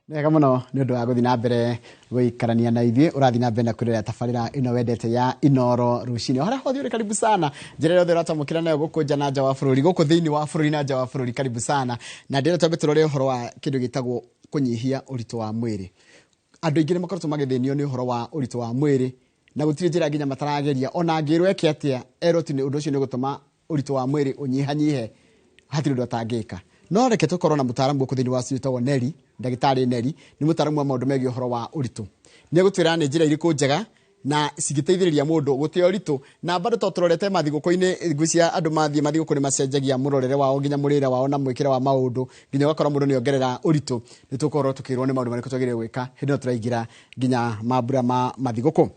Wega mũno nĩ ũndũ wa gũthiĩ na mbere gũikarania na ithuĩ. Ũrathiĩ na mbere na kwĩrorera tabarĩra ĩno wendete ya Inoro Rũcinĩ. O harĩa hothe ũrĩ, karibu sana. Njĩra ĩrĩa yothe ũratamũkĩra nayo gũkũ nja na nja wa bũrũri, gũkũ thĩinĩ wa bũrũri na nja wa bũrũri, karibu sana. Na ndĩrenda twambe tũrore ũhoro wa kĩndũ gĩtagwo kũnyihia ũritũ wa mwĩrĩ. Andũ aingĩ nĩ makoretwo magĩthĩnio nĩ ũhoro wa ũritũ wa mwĩrĩ na gũtirĩ njĩra nginya matarageria. Ona angĩrwo eke atĩa, erwo atĩ ũndũ ũcio nĩ ũgũtũma ũritũ wa mwĩrĩ ũnyihanyihe, hatirĩ ũndũ atangĩka. No reke tũkorwo na mũtaaramu gũkũ thĩinĩ wa studio wĩtagwo Neri, ndagĩtarĩ Neri, nĩ mũtaaramu wa maũndũ megiĩ ũhoro wa ũritũ. Nĩ egũtwĩra nĩ njĩra irĩkũ njega na cingĩteithĩrĩria mũndũ gũte ũritũ. Na bado to tũrorete mathigũkũ-inĩ, ngwĩciria andũ mathiĩ mathigũkũ nĩ macenjagia mũrorere wao nginya mũrĩre wao na mwĩkĩre wa maũndũ, nginya ũgakora mũndũ nĩ ongerera ũritũ. Nĩ tũgũkorwo tũkĩrwo nĩ maũndũ marĩkũ twagĩrĩirwo gwĩka hĩndĩ ĩno tũraingĩra nginya mambura ma mathigũkũ.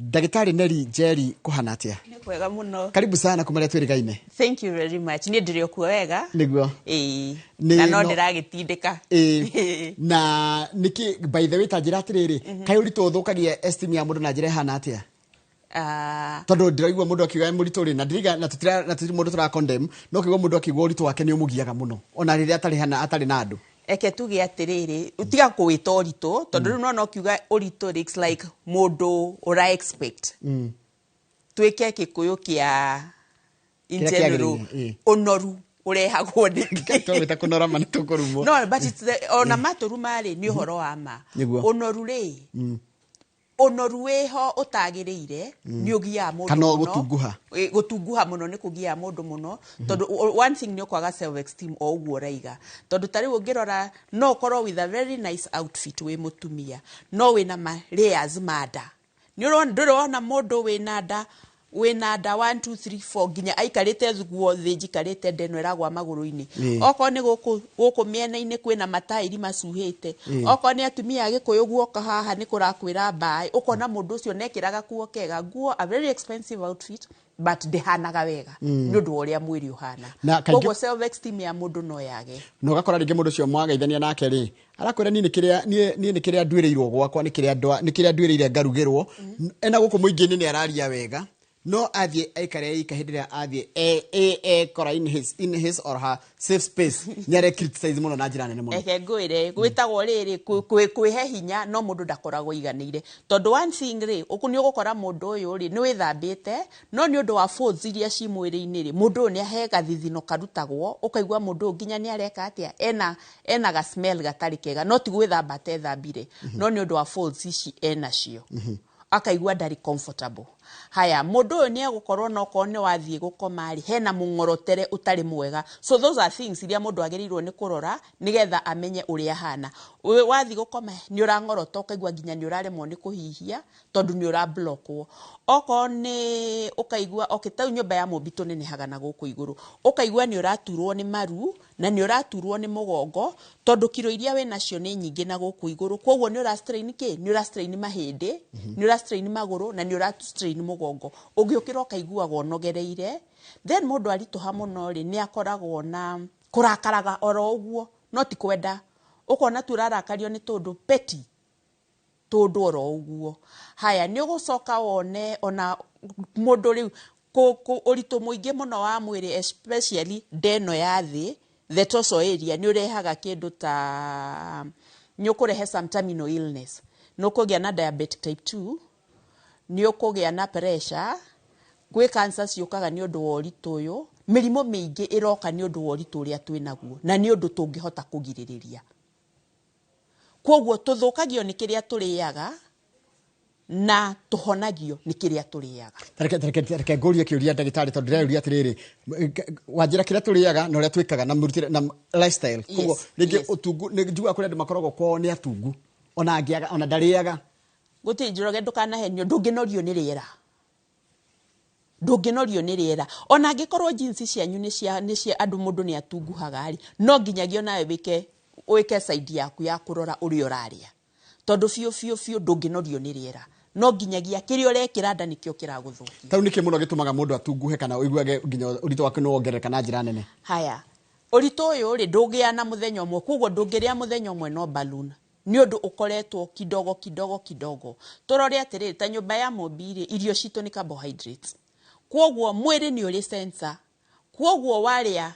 Ndagĩtarĩ Neri Njeri, kũhana atĩa? Nĩ kwega mũno. Karibu sana kũmarĩa twĩrĩgaine. Thank you very much. Niĩ ndĩrĩ o kuo wega. Nĩguo. Ĩĩ. Na no ndĩragĩtindĩka. Ĩĩ. Na nĩkĩ, by the way, ta njĩra atĩrĩrĩ, kaĩ ũritũ ũthũkagia esteem ya mũndũ na njĩra ĩhana atĩa? Ah, Tondũ ndĩraigua mũndũ akiuga e mũritũ rĩ, na ndiriga na tũtira na tũtirĩ mũndũ tũra condemn, no kĩigua mũndũ akiuga ũritũ wake nĩ ũmũgiaga mũno ona rĩrĩa atarĩ hana atarĩ na andũ. Reke tuge atĩrĩrĩ, tiga kũwĩta ũritũ, tondũ rĩu nona ũkiuga ũritũ rĩ, it's like mũndũ ũra expect. Twĩke Gĩkũyũ kĩa in Kĩrĩa general, kĩagĩrĩire, ĩĩ. Ũnoru ũrehagwo nĩkĩ? Twawĩta kũnora ma nĩ tũkũrumwo. No, but it's the, ona matũruma rĩ, nĩ ũhoro wa ma. Nĩguo. Ũnoru rĩ, ũnoru wĩho ũtagĩrĩire nĩ ũgiaga mũndũ Kana mũno. Gũtunguha. Ĩ, gũtunguha mũno nĩ kũgiaga mũndũ mũno, tondũ one thing nĩ ũkwaga self esteem o ũguo ũraiga, tondũ ta rĩu ũngĩrora no ũkorwo with a very nice outfit wĩ mũtumia, no wĩna ma layers ma nda. Nĩ ũrona, ndũrĩ wona mũndũ wĩna nda 1 2 3 4 nginya aikarĩte guo thĩ njikarĩte nda ĩno ĩragwa magũrũ-inĩ? Okorwo nĩ gũkũ mĩena-inĩ kwĩna mataĩri macuhĩte. Okorwo nĩ atumia a Gĩkũyũ, guoka haha nĩ kũrakwĩra mbaĩ. Ũkona mũndũ ũcio nekĩraga kuo kega, nguo, a very expensive outfit, but ndĩhanaga wega nĩ ũndũ wa ũrĩa mwĩrĩ ũhana. Na Koguo self esteem ya mũndũ no yage. Na ũgakora rĩngĩ mũndũ ũcio mwagaithania nake rĩ, arakwĩra, niĩ nĩ kĩrĩa niĩ nĩ kĩrĩa nduĩrĩirwo gwakwa, nĩ kĩrĩa nduĩrĩire ngarugĩrwo. Ena gũkũ mũingĩ-inĩ nĩ araria wega, no athiĩ aikare ika, hĩndĩ ĩrĩa athiĩ ekora in his or her safe space, nĩ are criticize mũno na njĩra nene mũno. Reke ngwĩre, gwĩtagwo rĩrĩ kwĩhe hinya, no mũndũ ndakoragwo aiganĩire, tondũ one thing rĩ, nĩ ũgũkora mũndũ ũyũ rĩ, nĩ wĩthambĩte, no nĩ ũndũ wa folds iria ci mwĩrĩ-inĩ rĩ, mũndũ ũyũ nĩ ahe gathithino karutagwo, ũkaigua mũndũ ũyũ nginya nĩ areka atĩa, ena ga smell gatarĩ kega, no ti gwĩthamba atethambire, no nĩ ũndũ wa folds ici enacio, akaigua ndarĩ comfortable. Haya, mũndũ ũyũ nĩ egũkorwo na okorwo nĩ wathiĩ gũkoma rĩ, hena mũng'orotere ũtarĩ mwega. So those are things iria mũndũ agĩrĩirwo nĩ kũrora nĩgetha amenye ũrĩa ahana. Wathiĩ gũkoma nĩ ũrang'orota, ũkaigua nginya nĩ ũraremwo nĩ kũhihia tondũ nĩ ũrablokwo. Okorwo nĩ ũkaigua, okay, ta rĩu nyũmba ya mũmbi tũnenehaga na gũkũ igũrũ, ũkaigua nĩ ũraturwo nĩ maru na nĩ ũraturwo nĩ mũgongo, tondũ kiro iria wĩ nacio nĩ nyingĩ na gũkũ igũrũ. Koguo nĩ ũra strain kĩ? Nĩ ũra strain mahĩndĩ, nĩ ũra strain magũrũ na nĩ ũra strain mũgongo. Ũngĩũkĩra ũkaiguaga ũnogereire. Then mũndũ aritũha mũno rĩ, nĩ akoragwo na kũrakaraga oro ũguo, no ti kwenda, ũkona tu ũrarakario nĩ tũndũ petty, tũndũ oro ũguo. Haya, nĩ ũgũcoka wone ona mũndũ rĩu ũritũ mũingĩ mũno wa mwĩrĩ, especially nda ĩno ya thĩ, the torso area, nĩ ũrehaga kĩndũ ta nĩ ũkũrehe some terminal illness. Nĩ ũkũgĩa na diabetic type 2, nĩ ũkũgĩa na pressure, gwĩ cancer ciũkaga nĩ ũndũ wa ũritũ ũyũ. Mĩrimũ mĩingĩ ĩroka nĩ ũndũ wa ũritũ ũrĩa twĩ naguo, na nĩ ũndũ tũngĩhota kũgirĩrĩria. Koguo tũthũkagio nĩ kĩrĩa tũrĩaga na tũhonagio nĩ kĩrĩa tũrĩaga. Reke ngũrie kĩũria, ndagĩtarĩ, tondũ ndĩreyũria atĩrĩrĩ, wanjĩra kĩrĩa tũrĩaga na ũrĩa twĩkaga na mũrutĩre na lifestyle. Koguo rĩngĩ ũtungu, nĩ njugaga kũrĩ andũ makoragwo kwao nĩ atungu, ona angĩaga ona ndarĩaga. Gũtirĩ, Njoroge, ndũkanahenio. Ndũngĩnorio nĩ rĩera, ndũngĩnorio nĩ rĩera. Ona angĩkorwo jeans cianyu nĩ cia andũ, mũndũ nĩ atunguhaga rĩ, no nginyagia onawe wĩke side yaku ya kũrora ũrĩa ũrarĩa, tondũ biũ biũ biũ ndũngĩnorio nĩ rĩera, no nginyagia kĩrĩa ũrekĩra nda nĩkĩo kĩragũthũkia. Ta rĩu nĩkĩ mũno gĩtũmaga mũndũ atunguhe kana ũiguage nginya ũritũ wake nĩ wongerereka na njĩra nene? Haya, ũritũ ũyũ rĩ, ndũngĩa na mũthenya ũmwe. Koguo ndũngĩrĩa mũthenya ũmwe no balloon, nĩ ũndũ ũkoretwo kidogo kidogo kidogo. Tũrore atĩrĩrĩ, ta nyũmba ya mũmbi rĩ, irio citũ nĩ carbohydrates, kwoguo mwĩrĩ nĩ ũrĩ sensor. Kwoguo warĩa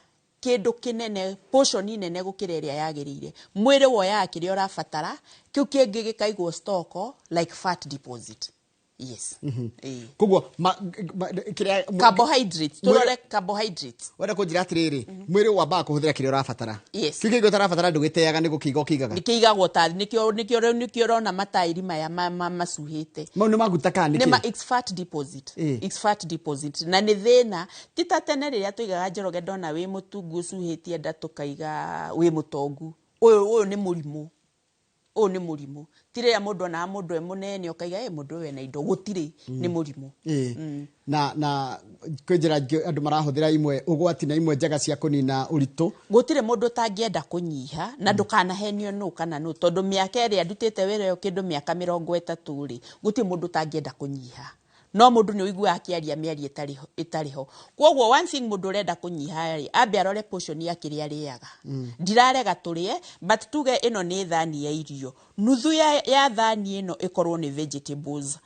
Kĩndũ kĩnene, portion nene gũkĩra ĩrĩa yagĩrĩire. Mwĩrĩ woyaga kĩrĩa ũrabatara, kĩu kĩngĩ gĩkaigwo stock like fat deposit, yes. Ĩĩ. Koguo kĩrĩa Carbohydrates, tũrore carbohydrates. Wenda kũnjĩra atĩrĩrĩ, mwĩrĩ wambaga kũhũthĩra kĩrĩa ũrabatara? Yes. Kĩu kĩngĩ ũtarabatara ndũgĩteaga, nĩ gũkĩiga ũkĩigaga? Nĩkĩigagwo ta nĩkĩo ũrona mataĩri maya macuhĩte. Mau nĩ maguta kana nĩ Nĩ kĩ? It's fat deposit. Ĩ. It's fat deposit, na nĩ thĩna. Ti ta tene rĩrĩa tũigaga, Njoroge, ndona wĩ mũtungu ũcuhĩtie nda tũkaiga wĩ mũtongu. Ũyũ nĩ mũrimũ, ũyũ nĩ mũrimũ. Ti rĩrĩa mũndũ onaga mũndũ e mũnene ũkaiga, "Ĩ, mũndũ ũyũ ena indo." Gũtirĩ, nĩ mũrimũ. Ĩ. Na kwĩ njĩra ingĩ andũ marahũthĩra, imwe ũgwati na imwe njega cia kũnina ũritũ? Gũtirĩ mũndũ ũtangĩenda kũnyiha, na ndũkanahenio nũ kana nũ, tondũ mĩaka ĩrĩa ndutĩte wĩra ũyũ, kĩndũ mĩaka 30 rĩ, gũtirĩ mũndũ ũtangĩenda kũnyiha, no mũndũ nĩ ũiguaga akĩaria mĩario ĩtarĩ ho. Koguo one thing, mũndũ ũrenda kũnyiha rĩ, ambe arore portion ya kĩrĩa arĩaga. Ndirarega tũrĩe, but tuge ĩno nĩ thani ya irio, nuthu ya thani ĩno ĩkorwo nĩ vegetables,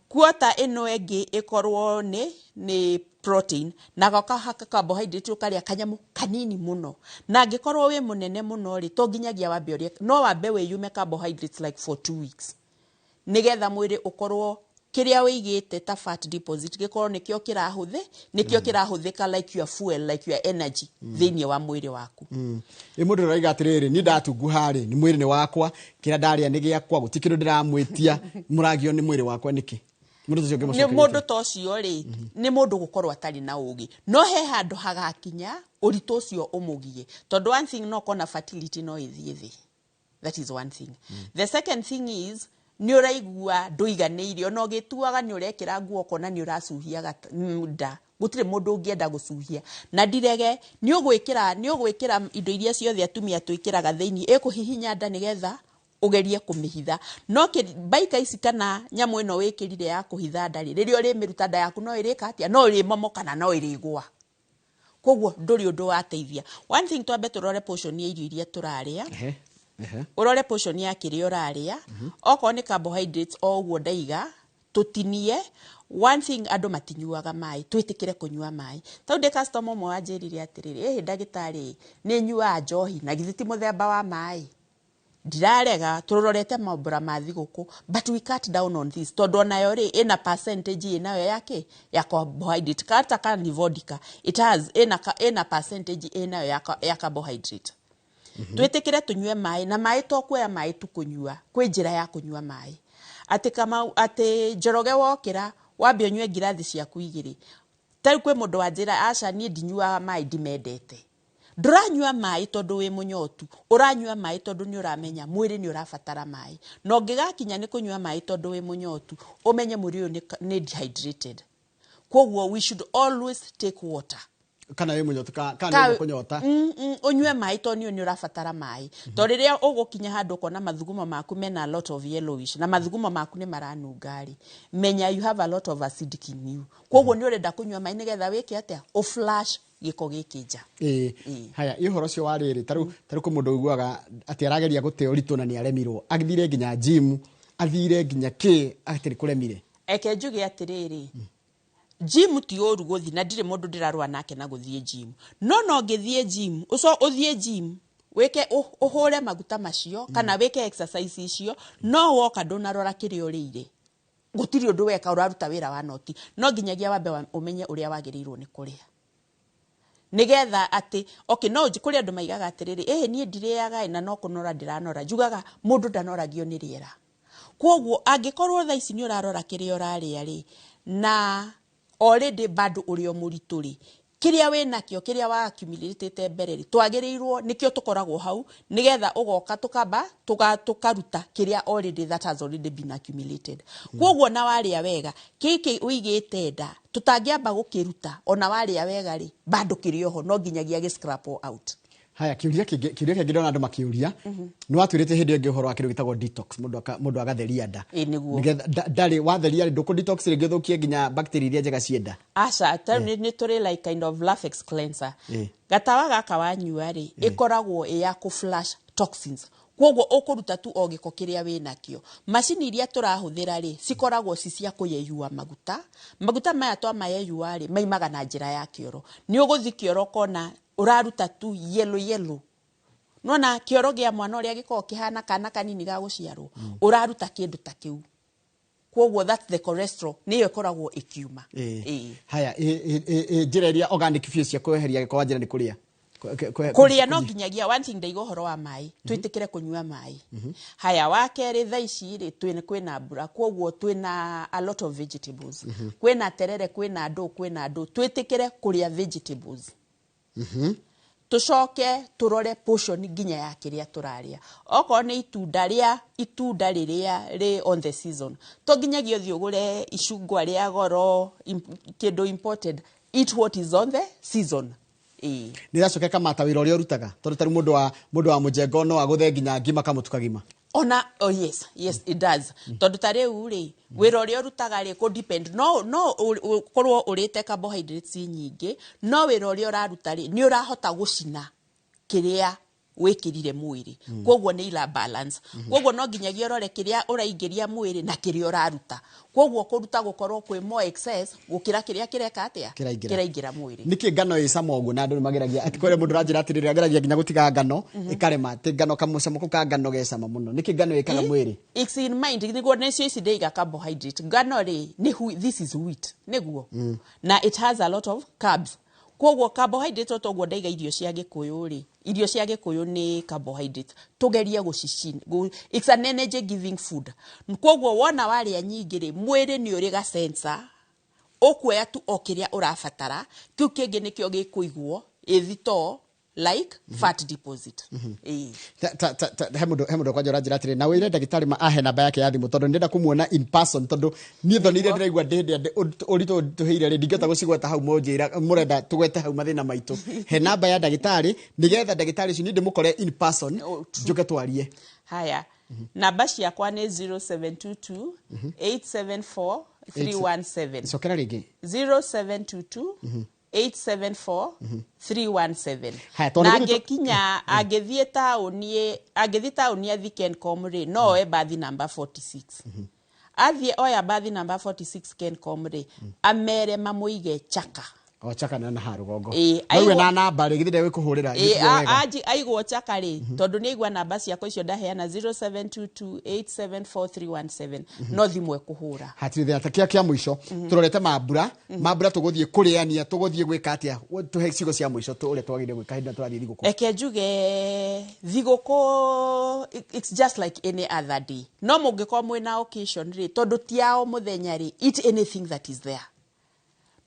quarter ĩno ĩngĩ ĩkorwo nĩ protein, na gaka carbohydrate ũkarĩa kanyamũ kanini mũno. Na angĩkorwo wĩ mũnene mũno rĩ, to nginyagia wambe ũrĩe, no wambe wĩyume carbohydrates like for 2 weeks, nĩgetha mwĩrĩ ũkorwo kĩrĩa wĩigĩte ta fat deposit gĩkorwo nĩkĩo kĩrahũthĩka like your fuel, like your energy thĩinĩ wa mwĩrĩ waku. Ĩ mũndũ ũraiga atĩrĩrĩ, niĩ ndatunguha rĩ, nĩ mwĩrĩ nĩ wakwa, kĩrĩa ndarĩa nĩ gĩakwa, gũtirĩ kĩndũ ndĩramwĩtia, mũragio nĩ mwĩrĩ wakwa nĩkĩ? Mũndũ ũcio Nĩ ũngĩmũcokeria mũndũ atĩa? Ta ũcio rĩ, nĩ mũndũ gũkorwo atarĩ na ũgĩ. No he handũ hagakinya ũritũ ũcio ũmũgie, tondũ one thing, no kona fertility no ĩthiĩ thĩ. That is one thing. The second thing is nĩ ũraigua ndũiganĩire, ona ũgĩtuaga nĩ ũrekĩra nguo ũkona nĩ ũracuhia nda. Gũtirĩ mũndũ ũngĩenda gũcuhia, na ndirege nĩ ũgwĩkĩra indo iria ciothe atumia twĩkĩraga thĩinĩ ĩkũhihinya nda nĩgetha ũgerie kũmĩhitha, no baika ici kana nyamũ ĩno wĩkĩrire ya kũhitha nda rĩ, rĩrĩa ũrĩmĩruta, nda yaku no ĩrĩka atĩa? No ĩrĩmomoka na no ĩrĩgũa. Koguo ndũrĩ ũndũ wateithia. One thing, twambe tũrore portion ya irio iria tũrarĩa. Ehe, ehe. Ũrore portion ya kĩrĩa ũrarĩa. Okorwo nĩ carbohydrates, o ũguo ndaiga tũtinie. One thing, andũ matinyuaga maĩ. Twĩtĩkĩre kũnyua maĩ. Tau ndĩ customer ũmwe wanjĩrire atĩrĩrĩ, "Ĩhĩ ndagĩtarĩ, nĩ nyuaga njohi, na githĩ ti mũthemba wa maĩ?" Ndirarega tũrorete mambũra ma thigũkũ, but we cut down on this, tondũ onayo rĩ, ĩna percentage ĩnayo yake ya carbohydrate. Kata ka ni vodka, it has ĩna percentage ĩnayo ya carbohydrate. Twĩtĩkĩre tũnyue maĩ, na maĩ to kuoya maĩ tu kũnyua, kwĩ njĩra ya kũnyua maĩ. Atĩ kama atĩ Njoroge wokĩra, wambe ũnyue ngirathi ciaku igĩrĩ. Tarĩu kwĩ mũndũ wanjĩra, "Aca, niĩ ndinyuaga maĩ, ndimendete." Ndũranyua maĩ tondũ wĩ mũnyotu, ũranyua maĩ tondũ nĩ ũramenya mwĩrĩ nĩ ũrabatara maĩ. Na ũngĩgakinya nĩ kũnyua maĩ tondũ wĩ mũnyotu, ũmenye mwĩrĩ ũyũ nĩ dehydrated. Koguo we should always take water. Kana wĩ mũnyotu kana nĩ kũnyota. Ũnyue maĩ tondũ nĩ ũrabatara maĩ, tondũ rĩrĩa ũgũkinya handũ ũkona mathugumo maku mena a lot of yellowish na mathugumo maku nĩ maranunga rĩ, menya you have a lot of acidic in you. Koguo nĩ ũrenda kũnyua maĩ nĩgetha wĩke atĩa? Ũflush gĩko gĩkĩ nja. Ĩĩ. Ĩĩ. Haya, ĩ ũhoro ũcio wa rĩrĩ, tarĩu kwĩ mũndũ ũiguaga atĩ arageria gũte ũritũ na nĩ aremirwo, athire nginya gym, athire nginya kĩ, atĩ nĩ kũremire. Eke njuge atĩrĩrĩ, gym ti ũru gũthiĩ, na ndirĩ mũndũ ndĩrarũa nake na gũthiĩ gym, no ngĩthiĩ gym, ũco ũthiĩ gym wĩke ũhũre maguta macio kana wĩke exercise icio, no woka ndũnarora kĩrĩa ũrĩire, gũtirĩ ũndũ weka, ũraruta wĩra wa noti. No nginyagia wambe ũmenye ũrĩa wagĩrĩirwo nĩ kũrĩa, nigetha atĩ okay, no kũrĩ andũ maigaga atĩrĩrĩ, "Ĩhĩ, niĩ ndirĩaga ĩ, na no kũnora ndĩranora." Njugaga mũndũ ndanoragio nĩ rĩera. Koguo angĩkorwo thaa ici nĩ ũrarora kĩrĩa ũrarĩa rĩ, na already bado ũrĩ o mũritũ rĩ, kĩrĩa wĩ nakĩo, kĩrĩa wa accumulate mbere rĩ, twagĩrĩirwo nĩkĩo tũkoragwo hau, nĩgetha ũgoka tũkamba tũkaruta kĩrĩa already that has already been accumulated. Koguo na warĩa wega, gĩkĩ ũigĩte nda tũtangĩamba gũkĩruta, ona warĩa wega rĩ, bado kĩrĩ oho, no nginyagia gĩ scrap out. Haya, kĩũria kĩngĩ ndona andũ makĩũria, nĩ watwĩrĩte hĩndĩ ĩngĩ ũhoro wa kĩndũ gĩtagwo detox, mũndũ agatheria nda. Ĩ, nĩguo. Nĩgetha ndarĩ watheria rĩ, ndũkũ detox rĩngĩ ũthũkie nginya bacteria iria njega ciĩ nda? Aca, ta nĩ tũrĩ like kind of Lafex cleanser. Ĩ. Gatawa gaka wanyua rĩ, ĩkoragwo ĩ ya kũ flush toxins. Koguo ũkũruta tu o gĩko kĩrĩa wĩnakĩo. Macini iria tũrahũthĩra rĩ, cikoragwo ci cia kũyeyua maguta. Maguta maya twamayeyua rĩ, maimaga na njĩra ya kĩoro. Nĩ ũgũthiĩ kĩoro ũkona ũraruta tu yellow yellow. Nona kĩoro gĩa mwana ũrĩa gĩkoragwo kĩhana kana kanini ga gũciarwo, ũraruta kĩndũ ta kĩu. Koguo that's the cholesterol, nĩyo ĩkoragwo ĩkiuma. Ĩĩ. Haya, njĩra ĩrĩa organic biũ cia kweheria gĩko wa njĩra nĩ kũrĩa. Kũrĩa no nginyagia one thing ndaiga ũhoro wa maĩ, twĩtĩkĩre kũnyua maĩ. Haya, wa kerĩ, thaa ici rĩ, twĩna kwĩna mbura, koguo twĩna a lot of vegetables. Kwĩna terere, kwĩna ndũ, kwĩna ndũ, twĩtĩkĩre kũrĩa vegetables. Tucoke turore portion nginya ya kĩrĩa tũrarĩa. Okorwo nĩ itunda, rĩa itunda rĩrĩa rĩ on the season, to nginyagia ũthiĩ ũgũre icungwa rĩa goro, kĩndũ imported. Eat what is on the season. Ĩĩ. Nĩ ĩracoka ĩkamata wĩra ũrĩa ũrutaga, tondũ tarĩu mũndũ wa mũjengo no agũthe nginya ngima kamũtu kagima. Ona, oh yes, yes, it does, tondũ ta rĩu rĩ, wĩra ũrĩa ũrutaga rĩ, kũ depend, no ũkorwo ũrĩte carbohydrates nyingĩ, no wĩra ũrĩa ũraruta rĩ, nĩ ũrahota gũcina kĩrĩa wĩkĩrire mwĩrĩ, koguo nĩ ira balance. Koguo no nginyagia ũrore kĩrĩa ũraingĩria mwĩrĩ na kĩrĩa ũraruta. Koguo kũruta gũkorwo kwĩ more excess gũkĩra kĩrĩa kĩreka atĩa? Kĩraingĩra. Kĩraingĩra mwĩrĩ. Nĩkĩ ngano ĩ cama ũguo na andũ nĩ mageragia atĩ kũrĩa mũndũ ũranjĩra atĩrĩrĩ, ageragia nginya gũtiga ngano ĩkarema, atĩ ngano kamũcamo kau ka ngano ge cama mũno? Nĩkĩ ngano ĩkaga mwĩrĩ? It's in mind, niguo nĩcio ici ndĩiga carbohydrate. Ngano rĩ, nĩ this is wheat, nĩguo, na it has a lot of carbs. Koguo carbohydrate, o toguo ndaiga irio cia gĩkũyũ rĩ, irio cia gĩkũyũ nĩ carbohydrate, tũgerie gũcicina. It's an energy giving food. Koguo wona warĩa nyingĩ rĩ, mwĩrĩ nĩ ũrĩ ga sensor, ũkuoya tu o kĩrĩa ũrabatara, kĩu kĩngĩ nĩkĩo gĩkũigwo ĩthitoo like fat deposit. Ĩĩ. He mũndũ kwanja ũranjĩra atĩrĩ, na wĩre ndagĩtarĩ ma ahe namba yake ya thimũ, tondũ ndĩrenda kũmuona in person, tondũ niĩ thoni iria ndĩraigua ndĩ hĩndĩ ĩrĩa ũritũ tũhĩire rĩ, ndingĩhota gũcigweta hau. Mũnjĩra mũrenda tũgwete hau mathĩna maitũ, he namba ya ndagĩtarĩ nĩgetha ndagĩtarĩ ũcio niĩ ndĩmũkore in person. Oh, true. Njũke twarie. Haya, namba ciakwa nĩ 0722 874 317. Cokera rĩngĩ. 0722 874 317. Haya, tondũ Na angĩkinya, angĩthiĩ taũni, angĩthiĩ taũni athiĩ Kencom rĩ, no oe bathi namba 46. Athiĩ oya bathi namba 46 Kencom rĩ, amere mamũige Chaka. O Chaka na haha rũgongo. Ĩĩ, no iwe aigwo- na namba rĩ, githĩ ndegũkũhũrĩra? Ĩĩ, Gĩthiĩ wega. Aigwo Chaka rĩ, tondũ nĩ aigua namba ciakwa icio ndaheana, 0722874317, no thimũ ekũhũra. Hatirĩ thĩna. Ta kĩa mũico, tũrorete mambura, mambura tũgũthiĩ kũrĩania, tũgũthiĩ gwĩka atĩa? Tũhe ciugo cia mũico ũrĩa twagĩrĩire gwĩka hĩndĩ ĩrĩa tũrathiĩ thigũkũ. Eke njuge thigũkũ, it's just like any other day, no mũngĩkorwo mwĩna occasion rĩ, tondũ ti ya o mũthenya rĩ, eat anything that is there.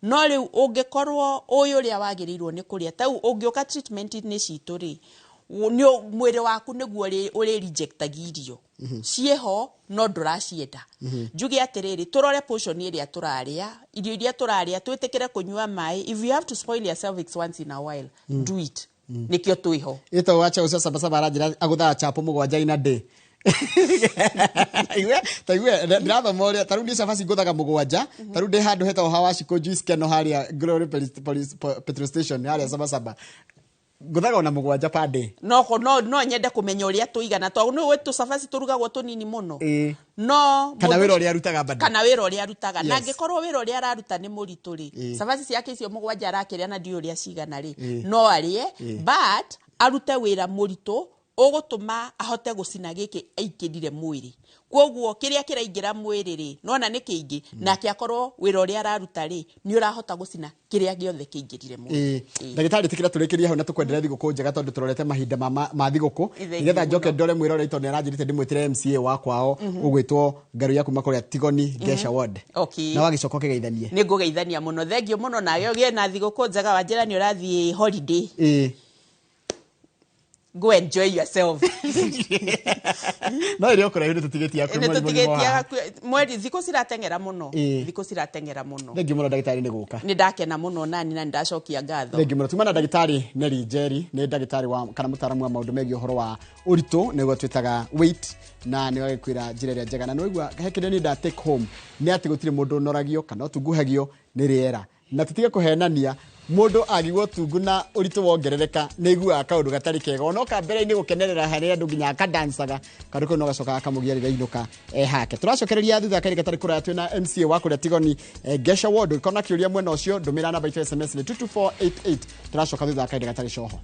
No rĩu ũngĩkorwo ũĩ ũrĩa wagĩrĩirwo nĩ kũrĩa, tau ũngĩũka treatment-inĩ citũ rĩ, mwĩrĩ waku nĩguo ũrĩ rejectagia irio ciĩho no ndũracienda. Njuge atĩrĩrĩ, tũrore portion ĩrĩa tũrarĩa, irio iria tũrarĩa, twĩtĩkĩre kũnyua maĩ. If you have to spoil yourself, it's once in a while, do it. Nĩkĩo twĩho. Ĩtagwo wacha ũcio sabasaba, aranjĩra agũthaga chapo 7 ina ndĩ igue ta igue ndĩrathoma ũrĩa. Ta rĩu niĩ cabaci ngũthaga 7. Ta rĩu ndĩ handũ hetagwo Hawashiko Juice Keno harĩa Glory Petrol Station harĩa Sabasaba, ngũthaga ona 7 per day. No nyende kũmenya ũrĩa tũigana, tondũ nĩ tũcabaci tũrugagwo tũnini mũno. No Kana mũndũ wĩra ũrĩa arutaga bado. Kana wĩra ũrĩa arutaga, na angĩkorwo wĩra ũrĩa araruta nĩ mũritũ rĩ, cabaci ciake icio 7 arakĩrĩa na ndiũĩ ũrĩa cigana rĩ, no arĩe, but arute wĩra mũritũ ũgũtũma ahote gũcina gĩkĩ aingĩrire mwĩrĩ. Koguo kĩrĩa kĩraingĩra mwĩrĩ rĩ, nona nĩ kĩingĩ, nake akorwo wĩra ũrĩa araruta rĩ, nĩ ũrahota gũcina kĩrĩa gĩothe kĩingĩrire mwĩrĩ. Ĩĩ. Ndagĩtarĩ, tĩkĩra tũrĩkĩrie hau na tũkwenderea thigũkũ njega, tondũ tũrorete mahinda ma thigũkũ. Thengiũ Nĩgetha njoke mũno. ndore mwĩrore, tondũ nĩaranjĩrĩte ndĩmwĩtĩre MCA wa kwao ũgwĩtwo Ngaruiya kuma kũrĩa Tigoni Gesha Ward. Okay. Na wagĩcoka ũkĩgeithanie. Nĩ ngũgeithania mũno, thengio mũno, nawe ũgĩe na thigũkũ njega. Wanjĩra nĩ ũrathiĩ holiday. Ĩĩ. Go enjoy yourself. No ĩrĩ o kũraihu, nĩ tũtigĩtie hakuhĩ Nĩ mweri mũgima wa tũtigĩtie haha. hakuhĩ mweri, thikũ cirateng'era mũno. Thikũ cirateng'era mũno. Thengiũ mũno, ndagĩtarĩ, nĩ gũka. Nĩ ndakena mũno nani, na nĩ ndacokia ngatho. Thengiũ mũno. Tuma na ndagĩtarĩ Nelly Njeri, nĩ ndagĩtarĩ wa kana mũtaaramu wa maũndũ megiĩ ũhoro wa ũritũ, nĩguo twĩtaga weight, na nĩ agĩkwĩra njĩra ĩrĩa njega. Na nĩ waigua he kĩrĩa niĩ nda take home nĩ atĩ gũtirĩ mũndũ ũnoragio kana ũtunguhagio nĩ rĩera, na tũtige kũhenania. Mũndũ angĩgua ũtungu na ũritũ wongerereka, nĩ aiguaga kaũndũ gatarĩ kega. Onoka mbere-inĩ gũkenerera harĩa andũ nginya akandancaga, kaũndũ kau no gacokaga kamũgia rĩrĩa ainũka hake. Tũracokereria thutha kahinda gatarĩ kũraya. Twĩna MCA wa kũrĩa Tigoni, Gesha Ward. Ũngĩkorwo na kĩũria mwena ũcio, ndũmĩra namba itũ SMS nĩ 22488. Tũracoka thutha wa kahinda gatarĩ coho.